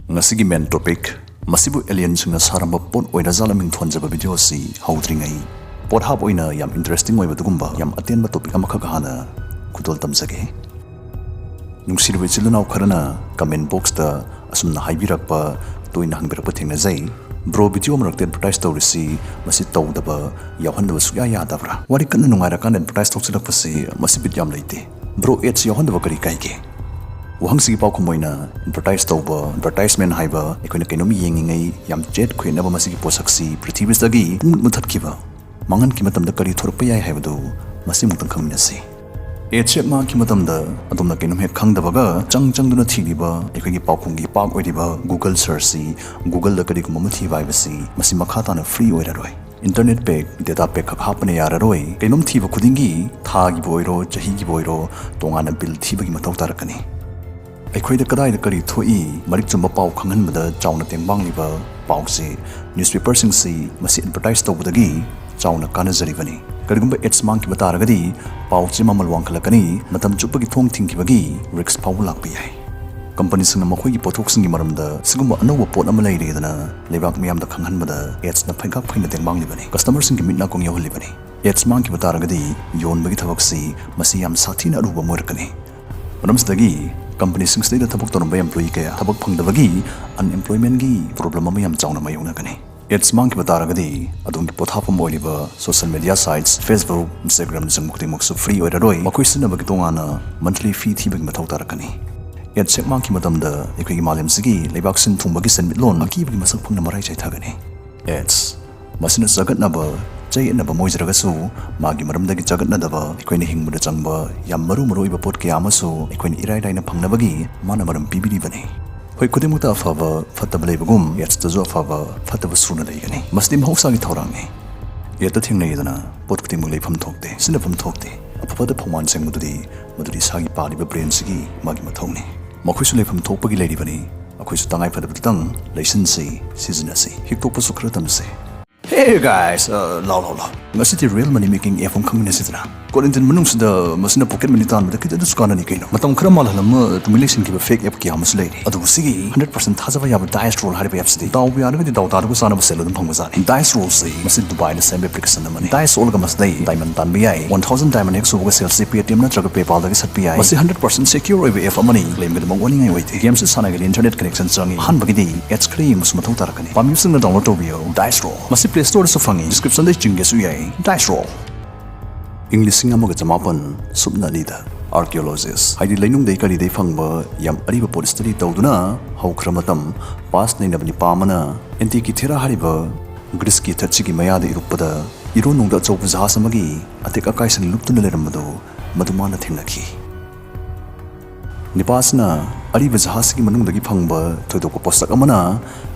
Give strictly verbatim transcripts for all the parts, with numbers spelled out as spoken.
ꯉꯁꯤꯒꯤ main topic, ꯃꯁꯤꯕꯨ alienꯁꯤꯡꯅ ꯁꯥꯔꯝꯕ ꯄꯣꯠ ꯑꯣꯏꯔꯖꯥꯠꯂ ꯃꯤꯡ ꯊꯣꯟꯖꯕ video ꯑꯁꯤ ꯍꯧꯗ꯭ꯔꯤꯉꯩ, ꯄꯣꯠꯍꯥꯞ ꯑꯣꯏꯅ ꯌꯥꯝ interesting ꯑꯣꯏꯕ ꯑꯗꯨꯒꯨꯝꯕ ꯌꯥꯝ ꯑꯇꯦꯟꯕ topic ꯑꯃꯈꯛ ꯍꯥꯟꯅ ꯈꯨꯗꯣꯜ ꯇꯝꯖꯒꯦ꯫ ꯅꯨꯡꯁꯤꯔꯕ ꯏꯆꯤꯜ ꯏꯅꯥꯎ ꯈꯔꯅ comment boxꯇ ꯑꯁꯨꯝꯅ ꯍꯥꯏꯕꯤꯔꯛꯄ, ꯇꯣꯏꯅ ꯍꯪꯕꯤꯔꯛꯄ ꯊꯦꯡꯅꯖꯩ, "Bro, video ꯃꯔꯛꯇ advertise ꯇꯧꯔꯤꯁꯤ ꯃꯁꯤ ꯇꯧꯗꯕ, ꯌꯥꯎꯍꯟꯗꯕ ꯁꯨꯛꯌꯥ ꯌꯥꯗꯕ꯭ꯔꯥ? ꯋꯥꯔꯤ ꯀꯟꯅ ꯅꯨꯡꯉꯥꯏꯔꯀꯥꯟꯗ advertise ꯊꯣꯛꯆꯜꯂꯛꯄꯁꯤ ꯃꯁꯤ ꯕꯤꯠ ꯌꯥꯝ ꯂꯩꯇꯦ꯫ Bro, ads ꯌꯥꯎꯍꯟꯗꯕ ꯀꯔꯤ ꯀꯥꯏꯒꯦ?" ꯋꯥꯍꯪꯁꯤꯒꯤ ꯄꯥꯎꯈꯨꯝ ꯑꯣꯏꯅ, advertise ꯇꯧꯕ, advertisement ꯍꯥꯏꯕ, ꯑꯩꯈꯣꯏꯅ ꯀꯩꯅꯣꯝ ꯌꯦꯡꯉꯤꯉꯩ ꯌꯥꯝ ꯆꯦꯠ ꯈꯣꯏꯅꯕ ꯃꯁꯤꯒꯤ ꯄꯣꯠꯁꯛꯁꯤ ꯄ꯭ꯔꯤꯊꯤꯕꯤꯁꯤꯗꯒꯤ ꯄꯨꯡꯃꯨꯠ ꯃꯨꯊꯠꯈꯤꯕ, ꯃꯥꯡꯍꯟꯈꯤ ꯃꯇꯝꯗ ꯀꯔꯤ ꯊꯣꯔꯛꯄ ꯌꯥꯏ ꯍꯥꯏꯕꯗꯨ ꯃꯁꯤ ꯑꯃꯨꯛꯇꯪ ꯈꯪꯃꯤꯟꯅꯁꯤ꯫ Ads ꯍꯦꯛ ꯃꯥꯡꯈꯤ ꯃꯇꯝꯗ ꯑꯗꯣꯝꯅ ꯀꯩꯅꯣꯝ ꯍꯦꯛ ꯈꯪꯗꯕꯒ ꯆꯪ ꯆꯪꯗꯨꯅ ꯊꯤꯔꯤꯕ ꯑꯩꯈꯣꯏꯒꯤ ꯄꯥꯎꯈꯨꯝꯒꯤ ꯏꯄꯥꯛ ꯑꯣꯏꯔꯤꯕ Google searchꯁꯤ, Googleꯗ ꯀꯔꯤꯒꯨꯝꯕ ꯑꯃ ꯊꯤꯕ ꯍꯥꯏꯕꯁꯤ ꯃꯁꯤ ꯃꯈꯥ ꯇꯥꯅ free ꯑꯣꯏꯔꯔꯣꯏ꯫ Internet pack, data pack ꯈꯛ ꯍꯥꯞꯄꯅ ꯌꯥꯔꯔꯣꯏ꯫ ꯀꯩꯅꯣꯝ ꯊꯤꯕ ꯈꯨꯗꯤꯡꯒꯤ ꯊꯥꯒꯤꯕꯨ ꯑꯣꯏꯔꯣ, ꯆꯍꯤꯒꯤꯕꯨ ꯑꯣꯏꯔꯣ, ꯇꯣꯉꯥꯟꯅ bill ꯊꯤꯕꯒꯤ ꯃꯊꯧ ꯇꯥꯔꯛꯀꯅꯤ꯫ ꯑꯩꯈꯣꯏꯗ ꯀꯗꯥꯏꯗ ꯀꯔꯤ ꯊꯣꯛꯏ, ꯃꯔꯤꯛ ꯆꯨꯝꯕ ꯄꯥꯎ ꯈꯪꯍꯟꯕꯗ ꯆꯥꯎꯅ ꯇꯦꯡꯕꯥꯡꯂꯤꯕ ꯄꯥꯎ ꯆꯦ, newspaperꯁꯤꯡꯁꯤ ꯃꯁꯤ advertise ꯇꯧꯕꯗꯒꯤ ꯆꯥꯎꯅ ꯀꯥꯟꯅꯖꯔꯤꯕꯅꯤ꯫ ꯀꯔꯤꯒꯨꯝꯕ ads ꯃꯥꯡꯈꯤꯕ ꯇꯥꯔꯒꯗꯤ ꯄꯥꯎ ꯆꯦ ꯃꯃꯜ ꯋꯥꯡꯈꯠꯂꯛꯀꯅꯤ, ꯃꯇꯝ ꯆꯨꯞꯄꯒꯤ ꯊꯣꯡ ꯊꯤꯡꯈꯤꯕꯒꯤ risk ꯐꯥꯎꯕ ꯂꯥꯛꯄ ꯌꯥꯏ꯫ Companyꯁꯤꯡꯅ ꯃꯈꯣꯏꯒꯤ ꯄꯣꯠꯊꯣꯛꯁꯤꯡꯒꯤ ꯃꯔꯝꯗ ꯁꯤꯒꯨꯝꯕ ꯑꯅꯧꯕ ꯄꯣꯠ ꯑꯃ ꯂꯩꯔꯦꯗꯅ ꯂꯩꯕꯥꯛ ꯃꯤꯌꯥꯝꯗ ꯈꯪꯍꯟꯕꯗ adsꯅ ꯐꯩꯒꯥꯛ ꯐꯩꯅ ꯇꯦꯡꯕꯥꯡꯂꯤꯕꯅꯤ, customerꯁꯤꯡꯒꯤ ꯃꯤꯠ ꯅꯥꯀꯣꯡ ꯌꯧꯍꯜꯂꯤꯕꯅꯤ꯫ Ads ꯃꯥꯡꯈꯤꯕ ꯇꯥꯔꯒꯗꯤ ꯌꯣꯟꯕꯒꯤ ꯊꯕꯛꯁꯤ ꯃꯁꯤ ꯌꯥꯝ ꯁꯥꯊꯤꯅ ꯑꯔꯨꯕ ꯑꯃ ꯑꯣꯏꯔꯛꯀꯅꯤ꯫ ꯃꯔꯝꯁꯤꯗꯒꯤ companyꯁꯤꯡꯁꯤꯗꯩꯗ ꯊꯕꯛ ꯇꯧꯔꯝꯕ employee ꯀꯌꯥ ꯊꯕꯛ ꯐꯪꯗꯕꯒꯤ unemploymentꯒꯤ problem ꯑꯃ ꯌꯥꯝ ꯆꯥꯎꯅ ꯃꯥꯌꯣꯛꯅꯒꯅꯤ꯫ Ads ꯃꯥꯡꯈꯤꯕ ꯇꯥꯔꯒꯗꯤ ꯑꯗꯣꯝꯒꯤ ꯄꯣꯠꯊꯥꯐꯝ ꯑꯣꯏꯔꯤꯕ social media sites, Facebook, Instagramꯅꯆꯤꯡꯕ ꯈꯨꯗꯤꯡꯃꯛꯁꯨ free ꯑꯣꯏꯔꯔꯣꯏ꯫ ꯃꯈꯣꯏ ꯁꯤꯖꯤꯟꯅꯕꯒꯤ ꯇꯣꯉꯥꯟꯅ monthly fee ꯊꯤꯕꯒꯤ ꯃꯊꯧ ꯇꯥꯔꯛꯀꯅꯤ꯫ Ads ꯍꯦꯛ ꯃꯥꯡꯈꯤ ꯃꯇꯝꯗ ꯑꯩꯈꯣꯏꯒꯤ ꯃꯥꯂꯦꯝꯁꯤꯒꯤ ꯂꯩꯕꯥꯛ ꯁꯤꯟ ꯊꯨꯡꯕꯒꯤ ꯁꯦꯟꯃꯤꯠꯂꯣꯟ ꯑꯀꯤꯕꯒꯤ ꯃꯁꯛ ꯐꯪꯅ ꯃꯔꯥꯏ ꯆꯥꯏꯊꯒꯅꯤ꯫ Ads ꯃꯁꯤꯅ ꯆꯒꯠꯅꯕ, ꯆꯌꯦꯠꯅꯕ ꯑꯃ ꯑꯣꯏꯖꯔꯒꯁꯨ, ꯃꯥꯒꯤ ꯃꯔꯝꯗꯒꯤ ꯆꯒꯠꯅꯗꯕ, ꯑꯩꯈꯣꯏꯅ ꯍꯤꯡꯕꯗ ꯆꯪꯕ ꯌꯥꯝ ꯃꯔꯨ ꯃꯔꯨ ꯑꯣꯏꯕ ꯄꯣꯠ ꯀꯌꯥ ꯑꯃꯁꯨ ꯑꯩꯈꯣꯏꯅ ꯏꯔꯥꯏ ꯂꯥꯏꯅ ꯐꯪꯅꯕꯒꯤ ꯃꯥꯅ ꯃꯔꯝ ꯄꯤꯕꯤꯔꯤꯕꯅꯤ꯫ ꯍꯣꯏ, ꯈꯨꯗꯤꯡꯃꯛꯇ ꯑꯐꯕ, ꯐꯠꯇꯕ ꯂꯩꯕꯒꯨꯝ, adsꯇꯁꯨ ꯑꯐꯕ, ꯐꯠꯇꯕ ꯁꯨꯅ ꯂꯩꯒꯅꯤ꯫ ꯃꯁꯤꯗꯤ ꯃꯍꯧꯁꯥꯒꯤ ꯊꯧꯔꯥꯡꯅꯤ꯫ Adꯇ ꯊꯦꯡꯅꯩꯗꯅ, ꯄꯣꯠ ꯈꯨꯗꯤꯡꯃꯛ ꯂꯩꯐꯝ ꯊꯣꯛꯇꯦ, ꯁꯤꯖꯤꯟꯅꯐꯝ ꯊꯣꯛꯇꯦ꯫ ꯑꯐꯕꯗ ꯐꯧꯃꯥꯟ ꯁꯦꯡꯕꯗꯨꯗꯤ ꯃꯗꯨꯗꯤ ꯏꯁꯥꯒꯤ ꯄꯥꯜꯂꯤꯕ brainꯁꯤꯒꯤ ꯃꯥꯒꯤ ꯃꯊꯧꯅꯤ꯫ ꯃꯈꯣꯏꯁꯨ ꯂꯩꯐꯝ ꯊꯣꯛꯄꯒꯤ ꯂꯩꯔꯤꯕꯅꯤ꯫ ꯑꯩꯈꯣꯏꯁꯨ ꯇꯉꯥꯏ ꯐꯗꯕꯗꯨꯇꯪ ꯂꯩꯁꯤꯟꯁꯤ, ꯁꯤꯖꯤꯟꯅꯁꯤ, ꯍꯤꯛꯇꯣꯛꯄꯁꯨ ꯈꯔ ꯇꯝꯁꯤ꯫ Hey guys, uh, lao, lao, lao. ꯉꯁꯤꯗꯤ real money making app ꯑꯃ ꯈꯪꯃꯤꯟꯅꯁꯤꯗꯅ꯫ Quarantine ꯃꯅꯨꯡꯁꯤꯗ ꯃꯁꯤꯅ pocket money ꯇꯥꯟꯕꯗ ꯈꯤꯇꯗꯁꯨ ꯀꯥꯟꯅꯅꯤ ꯀꯩꯅꯣ꯫ ꯃꯇꯝ ꯈꯔ ꯃꯥꯜꯍꯜꯂꯝꯃ ꯇꯨꯃꯤꯟ ꯂꯩꯁꯤꯟꯈꯤꯕ fake app ꯀꯌꯥ ꯑꯃꯁꯨ ꯂꯩꯔꯤ꯫ ꯑꯗꯨꯕꯨ ꯁꯤꯒꯤ hundred percent ꯊꯥꯖꯕ ꯌꯥꯕ Dice Roll ꯍꯥꯏꯔꯤꯕ app ꯁꯤꯗꯤ ꯗꯥꯎꯕꯨ ꯌꯥꯔꯒꯗꯤ ꯗꯥꯎ ꯇꯥꯗꯕ ꯆꯥꯅꯕ ꯁꯦꯜ ꯑꯗꯨꯝ ꯐꯪꯕꯖꯥꯠꯅꯤ꯫ Dice Roll ꯁꯤ ꯃꯁꯤ ꯗꯨꯕꯥꯏꯗ ꯁꯦꯝꯕ application ꯑꯃꯅꯤ꯫ Dice ꯑꯣꯜꯂꯒ ꯃꯁꯤꯗꯩ diamond ꯇꯥꯟꯕ ꯌꯥꯏ꯫ One thousand diamond ꯍꯦꯛ ꯁꯨꯕꯒ ꯁꯦꯜꯁꯤ Paytm ꯅꯠꯇ꯭ꯔꯒ PayPal ꯗꯒꯤ ꯁꯠꯄ ꯌꯥꯏ꯫ ꯃꯁꯤ hundred percent secure ꯑꯣꯏꯕ app ꯑꯃꯅꯤ꯫ Claim ꯒꯤꯗꯃꯛ ꯋꯥꯅꯤꯡꯉꯥꯏ ꯑꯣꯏꯗꯦ꯫ Game ꯁꯤ ꯁꯥꯟꯅꯒꯗꯤ internet connection ꯆꯪꯏ꯫ ꯑꯍꯥꯟꯕꯒꯤꯗꯤ ads ꯈꯔ ꯌꯦꯡꯕꯁꯨ ꯃꯊꯧ ꯇꯥꯔꯛꯀꯅꯤ꯫ ꯄꯥꯝꯕꯤꯕꯁꯤꯡꯅ download ꯇꯧꯕꯤꯌꯨ꯫ Dice Roll꯫ ꯃꯁꯤ Play Store ꯗꯁꯨ ꯐꯪꯏ꯫ Description ꯗ ꯆꯤꯡꯒꯦꯁꯨ ꯌꯥꯏ꯫ Dice Roll꯫ ꯏꯪ ꯂꯤꯁꯤꯡ ꯑꯃꯒ ꯆꯃꯥꯄꯟ ꯁꯨꯞꯅ ꯑꯅꯤꯗ archaeologist, ꯍꯥꯏꯗꯤ ꯂꯩꯅꯨꯡꯗꯩ ꯀꯔꯤꯗꯩ ꯐꯪꯕ ꯌꯥꯝ ꯑꯔꯤꯕ ꯄꯣꯠ study ꯇꯧꯗꯨꯅ ꯍꯧꯈ꯭ꯔ ꯃꯇꯝ, past ꯅꯩꯅꯕ ꯅꯤꯄꯥ ꯑꯃꯅ Antikythera ꯍꯥꯏꯔꯤꯕ Greece ꯀꯤ ꯏꯊꯠꯁꯤꯒꯤ ꯃꯌꯥꯗ ꯏꯔꯨꯞꯄꯗ ꯏꯔꯣꯟꯅꯨꯡꯗ ꯑꯆꯧꯕ ꯖꯍꯥꯖ ꯑꯃꯒꯤ ꯑꯇꯦꯛ ꯑꯀꯥꯏꯁꯤꯡ ꯂꯨꯞꯇꯨꯅ ꯂꯩꯔꯝꯕꯗꯨ ꯃꯗꯨ ꯃꯥꯅ ꯊꯦꯡꯅꯈꯤ꯫ ꯅꯤꯄꯥꯁꯤꯅ ꯑꯔꯤꯕ ꯖꯍꯥꯖꯁꯤꯒꯤ ꯃꯅꯨꯡꯗꯒꯤ ꯐꯪꯕ ꯊꯣꯏꯗꯣꯛꯄ ꯄꯣꯠꯁꯛ ꯑꯃꯅ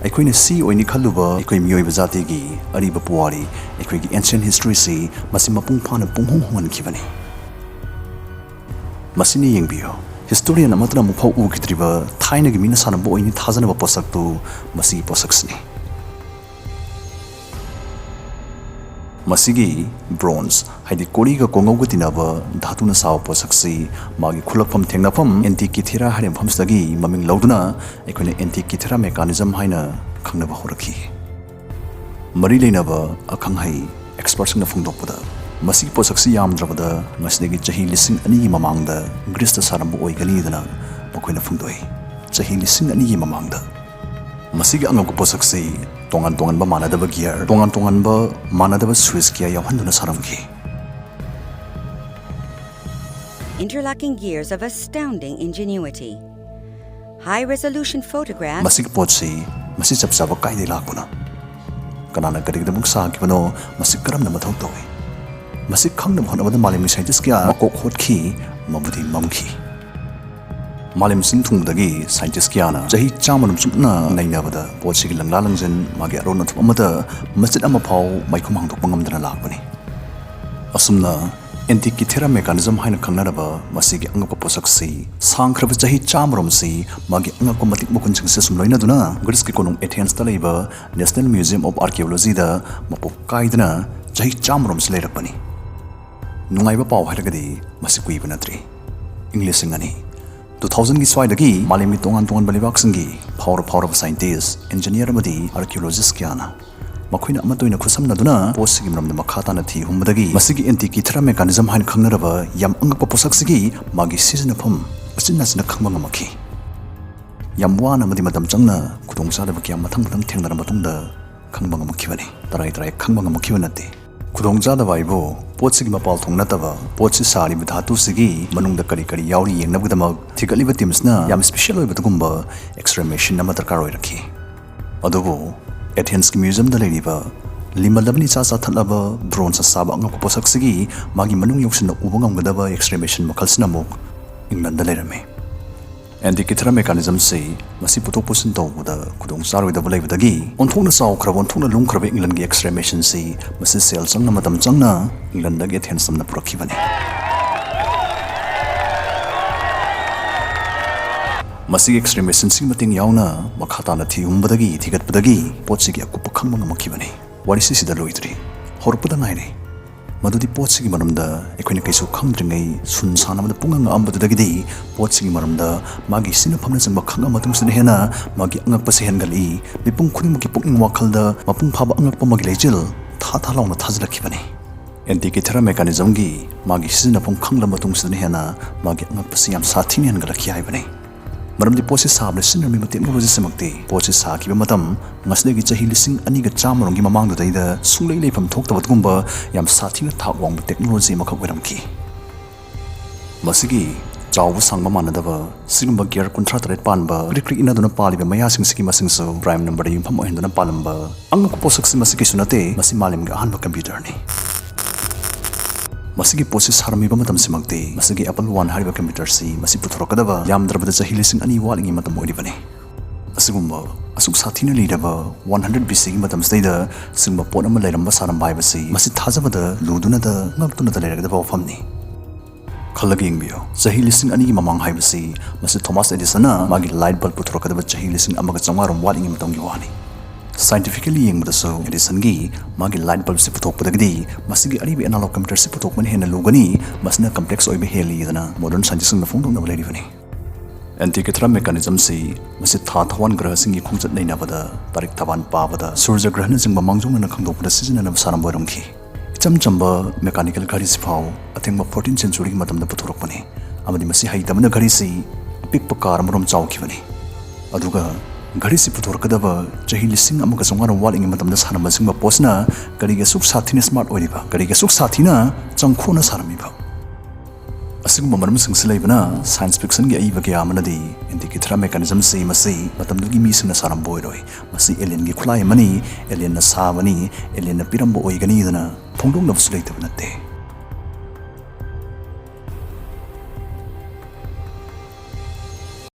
ꯑꯩꯈꯣꯏꯅ ꯁꯤ ꯑꯣꯏꯅꯤ ꯈꯜꯂꯨꯕ ꯑꯩꯈꯣꯏ ꯃꯤꯑꯣꯏꯕ ꯖꯥꯇꯤꯒꯤ ꯑꯔꯤꯕ ꯄꯨꯋꯥꯔꯤ, ꯑꯩꯈꯣꯏꯒꯤ ancient history ꯁꯤ ꯃꯁꯤ ꯃꯄꯨꯡ ꯐꯥꯅ ꯄꯨꯡꯍꯣꯡ ꯍꯣꯡꯍꯟꯈꯤꯕꯅꯤ꯫ ꯃꯁꯤꯅꯤ ꯌꯦꯡꯕꯤꯌꯨ, historian ꯑꯃꯠꯇꯅ ꯑꯃꯨꯛꯐꯥꯎ ꯎꯈꯤꯗ꯭ꯔꯤꯕ ꯊꯥꯏꯅꯒꯤ ꯃꯤꯅ ꯁꯥꯔꯝꯕ ꯑꯣꯏꯅꯤ ꯊꯥꯖꯅꯕ ꯄꯣꯠꯁꯛꯇꯨ ꯃꯁꯤꯒꯤ ꯄꯣꯠꯁꯛꯁꯤꯅꯤ꯫ ꯃꯁꯤꯒꯤ bronze, ꯍꯥꯏꯗꯤ ꯀꯣꯔꯤꯒ ꯀꯣꯉꯧꯒ ꯇꯤꯟꯅꯕ ꯙꯥꯇꯨꯅ ꯁꯥꯕ ꯄꯣꯠꯁꯛꯁꯤ ꯃꯥꯒꯤ ꯈꯨꯂꯛꯐꯝ ꯊꯦꯡꯅꯐꯝ Antikythera ꯍꯥꯏꯔꯤꯕ ꯃꯐꯝꯁꯤꯗꯒꯤ ꯃꯃꯤꯡ ꯂꯧꯗꯨꯅ ꯑꯩꯈꯣꯏꯅ Antikythera mechanism ꯍꯥꯏꯅ ꯈꯪꯅꯕ ꯍꯧꯔꯛꯈꯤ꯫ ꯃꯔꯤ ꯂꯩꯅꯕ ꯑꯈꯪ ꯑꯍꯩ expertꯁꯤꯡꯅ ꯐꯣꯡꯗꯣꯛꯄꯗ, ꯃꯁꯤꯒꯤ ꯄꯣꯠꯁꯛꯁꯤ ꯌꯥꯝꯗ꯭ꯔꯕꯗ ꯉꯁꯤꯗꯒꯤ ꯆꯍꯤ ꯂꯤꯁꯤꯡ ꯑꯅꯤꯒꯤ ꯃꯃꯥꯡꯗ Greeceꯇ ꯁꯥꯔꯝꯕ ꯑꯣꯏꯒꯅꯤꯗꯅ ꯃꯈꯣꯏꯅ ꯐꯣꯡꯗꯣꯛꯏ꯫ ꯆꯍꯤ ꯂꯤꯁꯤꯡ ꯑꯅꯤꯒꯤ ꯃꯃꯥꯡꯗ꯫ ꯃꯁꯤꯒꯤ ꯑꯉꯛꯄ ꯄꯣꯠꯁꯛꯁꯤ ꯇꯣꯉꯥꯟ ꯇꯣꯉꯥꯟꯕ ꯃꯥꯟꯅꯗꯕ gear, ꯇꯣꯉꯥꯟ ꯇꯣꯉꯥꯟꯕ ꯃꯥꯟꯅꯗꯕ switch ꯀꯌꯥ ꯌꯥꯎꯍꯟꯗꯨꯅ ꯁꯥꯔꯝꯈꯤ꯫ Interlocking gears of astounding ingenuity. High resolution photographs. ꯃꯁꯤꯒꯤ ꯄꯣꯠꯁꯤ, ꯃꯁꯤ ꯆꯞ ꯆꯥꯕ ꯀꯥꯏꯗꯩ ꯂꯥꯛꯄꯅꯣ? ꯀꯅꯥꯅ ꯀꯔꯤꯒꯤꯗꯃꯛ ꯁꯥꯈꯤꯕꯅꯣ? ꯃꯁꯤ ꯀꯔꯝꯅ ꯃꯊꯧ ꯇꯧꯏ? ꯃꯁꯤ ꯈꯪꯅꯕ ꯍꯣꯠꯅꯕꯗ ꯃꯥꯂꯦꯝꯒꯤ scientist ꯀꯌꯥ ꯃꯀꯣꯛ ꯍꯣꯠꯈꯤ, ꯃꯕꯨꯗꯤ ꯃꯝꯈꯤ꯫ ꯃꯥꯂꯦꯝ ꯁꯤꯟ ꯊꯨꯡꯗꯒꯤ scientist ꯀꯌꯥꯅ ꯆꯍꯤ ꯆꯥꯝꯃꯔꯣꯝ ꯆꯨꯞꯅ ꯅꯩꯅꯕꯗ ꯄꯣꯠꯁꯤꯒꯤ ꯂꯪꯂꯥ ꯂꯪꯖꯤꯟ, ꯃꯥꯒꯤ ꯑꯔꯣꯟ ꯑꯊꯨꯞ ꯑꯃꯗ ꯃꯆꯦꯠ ꯑꯃ ꯐꯥꯎ ꯃꯥꯏꯈꯨꯝ ꯍꯥꯡꯗꯣꯛꯄ ꯉꯝꯗꯅ ꯂꯥꯛꯄꯅꯤ꯫ ꯑꯁꯨꯝꯅ Antikythera mechanism ꯍꯥꯏꯅ ꯈꯪꯅꯔꯕ ꯃꯁꯤꯒꯤ ꯑꯉꯛꯄ ꯄꯣꯠꯁꯛꯁꯤ ꯁꯥꯡꯈ꯭ꯔꯕ ꯆꯍꯤ ꯆꯥꯝꯃꯔꯣꯝꯁꯤ ꯃꯥꯒꯤ ꯑꯉꯛꯄ ꯃꯇꯤꯛ ꯃꯒꯨꯟꯁꯤꯡꯁꯦ ꯁꯨꯝ ꯂꯣꯏꯅꯗꯨꯅ Greeceꯀꯤ ꯀꯣꯅꯨꯡ Athensꯇ ꯂꯩꯕ National Museum of Archaeologyꯗ ꯃꯄꯣꯛ ꯀꯥꯏꯗꯅ ꯆꯍꯤ ꯆꯥꯝꯃꯔꯣꯝꯁꯨ ꯂꯩꯔꯛꯄꯅꯤ꯫ ꯅꯨꯡꯉꯥꯏꯕ ꯄꯥꯎ ꯍꯥꯏꯔꯒꯗꯤ ꯃꯁꯤ ꯀꯨꯏꯕ ꯅꯠꯇ꯭ꯔꯤ꯫ ꯏꯪ ꯂꯤꯁꯤꯡ ꯑꯅꯤ, ꯇꯨ ꯊꯥꯎꯖꯟꯒꯤ ꯁ꯭ꯋꯥꯏꯗꯒꯤ ꯃꯥꯂꯦꯝꯒꯤ ꯇꯣꯉꯥꯟ ꯇꯣꯉꯥꯟꯕ ꯂꯩꯕꯥꯛꯁꯤꯡꯒꯤ ꯐꯥꯎꯔ ꯐꯥꯎꯔꯕ ꯁꯥꯏꯟꯇꯤꯁ, ꯏꯟꯖꯤꯅꯤꯌꯥꯔ ꯑꯃꯗꯤ ꯑꯥꯔꯀꯤꯑꯣꯂꯣꯖꯤꯁ ꯀꯌꯥꯅ ꯃꯈꯣꯏꯅ ꯑꯃꯠꯇ ꯑꯣꯏꯅ ꯈꯨꯠꯁꯝꯅꯗꯨꯅ ꯄꯣꯠꯁꯤꯒꯤ ꯃꯔꯝꯗ ꯃꯈꯥ ꯇꯥꯅ ꯊꯤ ꯍꯨꯝꯕꯗꯒꯤ ꯃꯁꯤꯒꯤ Antikythera mechanism ꯍꯥꯏꯅ ꯈꯪꯅꯔꯕ ꯌꯥꯝ ꯑꯉꯛꯄ ꯄꯣꯠꯁꯛꯁꯤꯒꯤ ꯃꯥꯒꯤ ꯁꯤꯖꯤꯟꯅꯐꯝ ꯑꯁꯤꯟ ꯑꯁꯤꯅ ꯈꯪꯕ ꯉꯝꯃꯛꯈꯤ꯫ ꯌꯥꯝ ꯋꯥꯅ ꯑꯃꯗꯤ ꯃꯇꯝ ꯆꯪꯅ ꯈꯨꯗꯣꯡꯆꯥꯗꯕ ꯀꯌꯥ ꯃꯊꯪ ꯃꯊꯪ ꯊꯦꯡꯅꯔ ꯃꯇꯨꯡꯗ ꯈꯪꯕ ꯉꯝꯃꯛꯈꯤꯕꯅꯤ꯫ ꯇꯔꯥꯏ ꯇꯔꯥꯏ ꯈꯪꯕ ꯉꯝꯃꯛꯈꯤꯕ ꯅꯠꯇꯦ꯫ ꯈꯨꯗꯣꯡꯆꯥꯗꯕ ꯍꯥꯏꯕꯨ ꯄꯣꯠꯁꯤꯒꯤ ꯃꯄꯥꯜ ꯊꯣꯡ ꯅꯠꯇꯕ, ꯄꯣꯠꯁꯤ ꯁꯥꯔꯤꯕ ꯙꯥꯇꯨꯁꯤꯒꯤ ꯃꯅꯨꯡꯗ ꯀꯔꯤ ꯀꯔꯤ ꯌꯥꯎꯔꯤ ꯌꯦꯡꯅꯕꯒꯤꯗꯃꯛ ꯊꯤꯒꯠꯂꯤꯕ ꯇꯤꯝꯁꯤꯅ ꯌꯥꯝ ꯁ꯭ꯄꯦꯁꯤꯌꯦꯜ ꯑꯣꯏꯕ ꯑꯗꯨꯒꯨꯝꯕ X-ray machine ꯑꯃ ꯗꯔꯀꯥꯔ ꯑꯣꯏꯔꯛꯈꯤ꯫ ꯑꯗꯨꯕꯨ ꯑꯦꯊꯦꯟꯁꯀꯤ ꯃ꯭ꯌꯨꯖꯤꯌꯝꯗ ꯂꯩꯔꯤꯕ ꯂꯤꯃꯜꯂꯕꯅ ꯏꯆꯥ ꯆꯥꯊꯠꯂꯕ ꯕ꯭ꯔꯣꯟꯖꯅ ꯁꯥꯕ ꯑꯉꯛꯄ ꯄꯣꯠꯁꯛꯁꯤꯒꯤ ꯃꯥꯒꯤ ꯃꯅꯨꯡ ꯌꯧꯁꯤꯟꯅ ꯎꯕ ꯉꯝꯒꯗꯕ X-ray machine ꯃꯈꯜꯁꯤꯅ ꯑꯃꯨꯛ ꯏꯪꯂꯟꯗ ꯂꯩꯔꯝꯃꯤ꯫ Antikythera mechanismꯁꯤ ꯃꯁꯤ ꯄꯨꯊꯣꯛ ꯄꯨꯁꯤꯟ ꯇꯧꯕꯗ ꯈꯨꯗꯣꯡ ꯆꯥꯔꯣꯏꯗꯕ ꯂꯩꯕꯗꯒꯤ ꯑꯣꯟꯊꯣꯛꯅ ꯆꯥꯎꯈ꯭ꯔꯕ, ꯑꯣꯟꯊꯣꯛꯅ ꯂꯨꯝꯈ꯭ꯔꯕ ꯏꯪꯂꯟꯒꯤ X-ray machineꯁꯤ ꯃꯁꯤ ꯁꯦꯜ ꯆꯪꯅ ꯃꯇꯝ ꯆꯪꯅ ꯏꯪꯂꯟꯗꯒꯤ ꯑꯦꯊꯦꯟꯁ ꯇꯝꯅ ꯄꯨꯔꯛꯈꯤꯕꯅꯤ꯫ ꯃꯁꯤꯒꯤ X-ray machineꯁꯤꯒꯤ ꯃꯇꯦꯡ ꯌꯥꯎꯅ ꯃꯈꯥ ꯇꯥꯅ ꯊꯤ ꯍꯨꯝꯕꯗꯒꯤ, ꯊꯤꯒꯠꯄꯗꯒꯤ ꯄꯣꯠꯁꯤꯒꯤ ꯑꯀꯨꯞꯄ ꯈꯪꯕ ꯉꯝꯃꯛꯈꯤꯕꯅꯤ꯫ ꯋꯥꯔꯤꯁꯤ ꯁꯤꯗ ꯂꯣꯏꯗ꯭ꯔꯤ, ꯍꯧꯔꯛꯄꯗ ꯉꯥꯏꯔꯤ꯫ ꯃꯗꯨꯗꯤ ꯄꯣꯠꯁꯤꯒꯤ ꯃꯔꯝꯗ ꯑꯩꯈꯣꯏꯅ ꯀꯩꯁꯨ ꯈꯪꯗ꯭ꯔꯤꯉꯩ ꯁꯨꯟ ꯁꯥꯟꯅꯕꯗ ꯄꯨꯡꯉꯥꯡ ꯉꯥꯡꯉꯝꯕꯗꯨꯗꯒꯤꯗꯤ ꯄꯣꯠꯁꯤꯒꯤ ꯃꯔꯝꯗ ꯃꯥꯒꯤ ꯁꯤꯖꯤꯟꯅꯐꯝꯅꯆꯤꯡꯕ ꯈꯪꯉ ꯃꯇꯨꯡꯁꯤꯗ ꯍꯦꯟꯅ ꯃꯥꯒꯤ ꯑꯉꯛꯄꯁꯤ ꯍꯦꯟꯒꯠꯂꯛꯏ꯫ ꯃꯤꯄꯨꯝ ꯈꯨꯗꯤꯡꯃꯛꯀꯤ ꯄꯨꯛꯅꯤꯡ ꯋꯥꯈꯜꯗ ꯃꯄꯨꯡ ꯐꯥꯕ ꯑꯉꯛꯄ ꯑꯃꯒꯤ ꯂꯩꯆꯤꯜ ꯊꯥ ꯊꯥ ꯂꯥꯎꯅ ꯊꯥꯖꯤꯜꯂꯛꯈꯤꯕꯅꯤ꯫ Antikythera mechanismꯒꯤ ꯃꯥꯒꯤ ꯁꯤꯖꯤꯟꯅꯐꯝ ꯈꯪꯂ ꯃꯇꯨꯡꯁꯤꯗꯅ ꯍꯦꯟꯅ ꯃꯥꯒꯤ ꯑꯉꯛꯄꯁꯤ ꯌꯥꯝ ꯁꯥꯊꯤꯅ ꯍꯦꯟꯒꯠꯂꯛꯈꯤ ꯍꯥꯏꯕꯅꯤ꯫ ꯃꯔꯝꯗꯤ ꯄꯣꯠꯁꯤ ꯁꯥꯕꯗ ꯁꯤꯖꯤꯟꯅꯔꯝꯃꯤꯕ ꯇꯦꯛꯅꯣꯂꯣꯖꯤꯁꯤꯃꯛꯇꯤ ꯄꯣꯠꯁꯤ ꯁꯥꯈꯤꯕ ꯃꯇꯝ ꯉꯁꯤꯗꯒꯤ ꯆꯍꯤ ꯂꯤꯁꯤꯡ ꯑꯅꯤꯒ ꯆꯥꯝꯃꯔꯣꯝꯒꯤ ꯃꯃꯥꯡꯗꯨꯗꯩꯗ ꯁꯨꯡꯂꯩ ꯂꯩꯐꯝ ꯊꯣꯛꯇꯕ ꯑꯗꯨꯒꯨꯝꯕ ꯌꯥꯝ ꯁꯥꯊꯤꯅ ꯊꯥꯛ ꯋꯥꯡꯕ ꯇꯦꯛꯅꯣꯂꯣꯖꯤ ꯑꯃꯈꯛ ꯑꯣꯏꯔꯝꯈꯤ꯫ ꯃꯁꯤꯒꯤ ꯆꯥꯎꯕ ꯁꯥꯡꯕ ꯃꯥꯟꯅꯗꯕ ꯁꯤꯒꯨꯝꯕ ꯒꯤꯌꯔ ꯀꯨꯟꯊ꯭ꯔꯥ ꯇꯔꯦꯠ ꯄꯥꯟꯕ ꯀ꯭ꯔꯤꯛ ꯀ꯭ꯔꯤꯛ ꯏꯟꯅꯗꯨꯅ ꯄꯥꯜꯂꯤꯕ ꯃꯌꯥꯁꯤꯡꯁꯤꯒꯤ ꯃꯁꯤꯡꯁꯨ ꯄ꯭ꯔꯥꯏꯝ ꯅꯝꯕꯔꯗ ꯌꯨꯝꯐꯝ ꯑꯣꯏꯍꯟꯗꯨꯅ ꯄꯥꯜꯂꯝꯕ ꯑꯉꯛꯄ ꯄꯣꯠꯁꯛꯁꯤ ꯃꯁꯤ ꯀꯩꯁꯨ ꯅꯠꯇꯦ, ꯃꯁꯤ ꯃꯥꯂꯦꯝꯒꯤ ꯑꯍꯥꯟꯕ ꯀꯝꯄ꯭ꯌꯨꯇꯔꯅꯤ꯫ ꯃꯁꯤꯒꯤ ꯄꯣꯠꯁꯤ ꯁꯥꯔꯝꯃꯤꯕ ꯃꯇꯝꯁꯤꯃꯛꯇꯤ ꯃꯁꯤꯒꯤ Apple One ꯍꯥꯏꯔꯤꯕ ꯀꯝꯄ꯭ꯌꯨꯇꯔꯁꯤ ꯃꯁꯤ ꯄꯨꯊꯣꯔꯛꯀꯗꯕ ꯌꯥꯝꯗ꯭ꯔꯕꯗ ꯆꯍꯤ ꯂꯤꯁꯤꯡ ꯑꯅꯤ ꯋꯥꯠꯂꯤꯉꯩ ꯃꯇꯝ ꯑꯣꯏꯔꯤꯕꯅꯤ꯫ ꯑꯁꯤꯒꯨꯝꯕ ꯑꯁꯨꯛ ꯁꯥꯊꯤꯅ ꯂꯤꯔꯕ one hundred B Cꯒꯤ ꯃꯇꯝꯁꯤꯗꯩꯗ ꯁꯤꯒꯨꯝꯕ ꯄꯣꯠ ꯑꯃ ꯂꯩꯔꯝꯕ ꯁꯥꯔꯝꯕ ꯍꯥꯏꯕꯁꯤ ꯃꯁꯤ ꯊꯥꯖꯕꯗ ꯂꯨꯗꯨꯅꯗ ꯉꯛꯇꯨꯅꯗ ꯂꯩꯔꯒꯗꯕ ꯋꯥꯐꯝꯅꯤ꯫ ꯈꯜꯂꯒ ꯌꯦꯡꯕꯤꯌꯨ, ꯆꯍꯤ ꯂꯤꯁꯤꯡ ꯑꯅꯤꯒꯤ ꯃꯃꯥꯡ ꯍꯥꯏꯕꯁꯤ ꯃꯁꯤ ꯊꯣꯃꯥꯁ ꯑꯦꯗꯤꯁꯟꯅ ꯃꯥꯒꯤ light bulb ꯄꯨꯊꯣꯔꯛꯀꯗꯕ ꯆꯍꯤ ꯂꯤꯁꯤꯡ ꯑꯃꯒ ꯆꯥꯝꯃꯉꯥ ꯔꯣꯝ ꯋꯥꯠꯂꯤꯉꯩ ꯃꯇꯝꯒꯤ ꯋꯥꯅꯤ꯫ Scientifically ꯌꯦꯡꯕꯗꯁꯨ ꯑꯦꯗꯤꯁꯟꯒꯤ ꯃꯥꯒꯤ light bulbꯁꯤ ꯄꯨꯊꯣꯛꯄꯗꯒꯤꯗꯤ ꯃꯁꯤꯒꯤ ꯑꯔꯤꯕ analog computerꯁꯤ ꯄꯨꯊꯣꯛꯄꯅ ꯍꯦꯟꯅ ꯂꯨꯒꯅꯤ, ꯃꯁꯤꯅ complex ꯑꯣꯏꯕ ꯍꯦꯜꯂꯤꯗꯅ modern scientistꯁꯤꯡꯅ ꯐꯣꯡꯗꯣꯛꯅꯕ ꯂꯩꯔꯤꯕꯅꯤ꯫ Antikythera mechanismꯁꯤ ꯃꯁꯤ ꯊꯥ ꯊꯋꯥꯟ ꯒ꯭ꯔꯍꯁꯤꯡꯒꯤ ꯈꯣꯡꯆꯠ ꯅꯩꯅꯕꯗ, ꯇꯥꯔꯤꯛ ꯊꯕꯥꯟ ꯄꯥꯕꯗ, ꯁꯨꯔꯖ ꯒ꯭ꯔꯍꯅꯆꯤꯡꯕ ꯃꯥꯡꯖꯧꯅꯅ ꯈꯪꯗꯣꯛꯄꯗ ꯁꯤꯖꯤꯟꯅꯅꯕ ꯁꯥꯔꯝꯕ ꯑꯣꯏꯔꯝꯈꯤ꯫ ꯏꯆꯝ ꯆꯝꯕ mechanical ꯘꯔꯤꯁꯤ ꯐꯥꯎ ꯑꯊꯦꯡꯕ fourteenth centuryꯒꯤ ꯃꯇꯝꯗ ꯄꯨꯊꯣꯔꯛꯄꯅꯤ, ꯑꯃꯗꯤ ꯃꯁꯤ ꯍꯩꯇꯕꯅ ꯘꯔꯤꯁꯤ ꯑꯄꯤꯛꯄ car ꯑꯃꯔꯣꯝ ꯆꯥꯎꯈꯤꯕꯅꯤ꯫ ꯑꯗꯨꯒ ꯘꯔꯤꯁꯤ ꯄꯨꯊꯣꯔꯛꯀꯗꯕ ꯆꯍꯤ ꯂꯤꯁꯤꯡ ꯑꯃꯒ ꯆꯥꯝꯃꯉꯥ ꯔꯣꯝ ꯋꯥꯠꯂꯤꯉꯩ ꯃꯇꯝꯗ ꯁꯥꯔꯝꯕ ꯑꯁꯤꯒꯨꯝꯕ ꯄꯣꯠꯁꯤꯅ ꯀꯔꯤꯒꯤ ꯑꯁꯨꯛ ꯁꯥꯊꯤꯅ smart ꯑꯣꯏꯔꯤꯕ, ꯀꯔꯤꯒꯤ ꯑꯁꯨꯛ ꯁꯥꯊꯤꯅ ꯆꯪꯈꯣꯅ ꯁꯥꯔꯝꯃꯤꯕ? ꯑꯁꯤꯒꯨꯝꯕ ꯃꯔꯝꯁꯤꯡꯁꯤ ꯂꯩꯕꯅ science fictionꯒꯤ ꯑꯏꯕ ꯀꯌꯥ ꯑꯃꯅꯗꯤ Antikythera mechanismꯁꯤ ꯃꯁꯤ ꯃꯇꯝꯗꯨꯒꯤ ꯃꯤꯁꯤꯡꯅ ꯁꯥꯔꯝꯕ ꯑꯣꯏꯔꯣꯏ, ꯃꯁꯤ alienꯒꯤ ꯈꯨꯠꯂꯥꯏ ꯑꯃꯅꯤ, alienꯅ ꯁꯥꯕꯅꯤ, alienꯅ ꯄꯤꯔꯝꯕ ꯑꯣꯏꯒꯅꯤꯗꯅ ꯐꯣꯡꯗꯣꯛꯅꯕꯁꯨ ꯂꯩꯇꯕ ꯅꯠꯇꯦ꯫